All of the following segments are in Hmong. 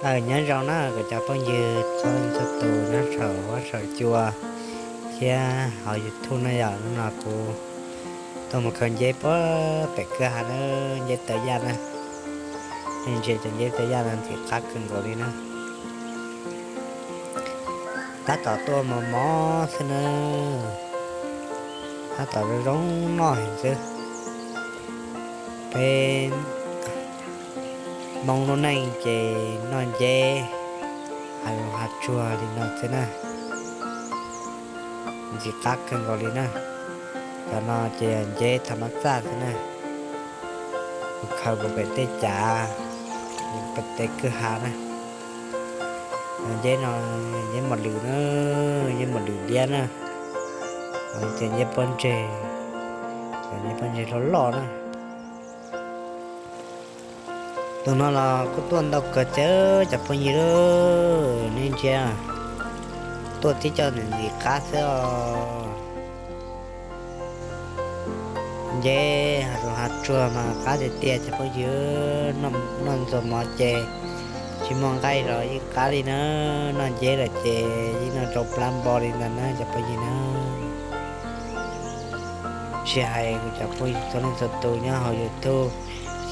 Aw, nyob zoo na kuv cov phooj ywg txhua leej txhua tus nyob saum huab saum cua thiab hauv YouTube na yom. Hnub no kuv tuaj mus khaws nceb puag pem kwj ha na, nceb tawv yaj na. Nej ntsia cov nceb tawv yaj no ntxim qab kawg nkaus li na. Tab tom tuaj mos mos xwb na, tab tom zoo zoo noj heev xwb. Peb Hmoob lub neej ces noj nceb hav zoov hav tsuag li no xwb na, ntxim qab kawg nkaus li na. Cov no ces nceb thaum mab txaj xwb na, mus khaws puag pem tej cav, pem tej kwj ha na. Nceb no, nceb mos lwm na, nceb mos lwm liab na, ces nceb pob ntseg, nceb pob ntseg loj loj na. Tus no los kuj tuaj ntau kawg thiab cov phooj ywg, nej ntsia, tuaj tib co ntxim qab xwb os. Nceb hav zoov hav tsuag mas qab tiag tiag cov phooj ywg. Noj ntxuag mov ces tsis muaj nqaij los yeej qab li na, noj nceb lawm ces yeej noj rau plab npo li ntawd na cov phooj ywg na. Tsis hais kuv cov phooj ywg txhua leej txhua tus nyob hauv YouTube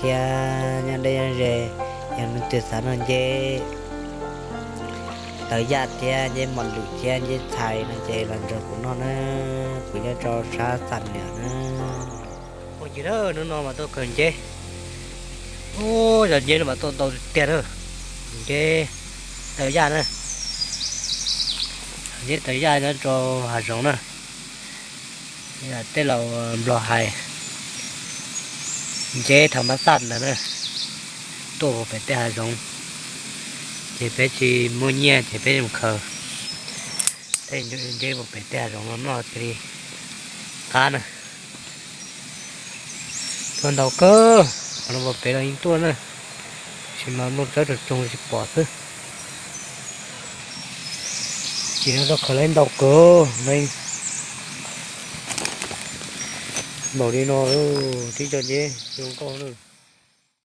thiab nyob deb nyob ze, yog leej twg xav noj nceb tawv yaj thiab nceb mos lwm thiab nceb txhais no ces los nrog kuv noj na, kuv nyob rau sab Xam Niam na. Phooj ywg, hnub no mas tuaj khaws nceb. Ub, cov nceb no mas tuaj ntau tiag tiag na. Nceb tawv yaj na, nceb tawv yaj nyob rau hav zoov na. Tej laus Nplog hais nceb thaum mab xaj ntawd na, tuaj puag pem tej hav zoov, ces peb tsis muaj nyiaj ces peb mus khaws tej nceb puag pem tej hav zoov no noj thiaj li qab na. Tuaj ntau kawg, qhov no puag pem los yeej tuaj na, tab sis mas nplooj tsawb tsoog tsoog tsis pom xwb. Ces no tuaj khaws lawm ntau kawg ne. Npaum li no, tib co nceb zoo nkauj na.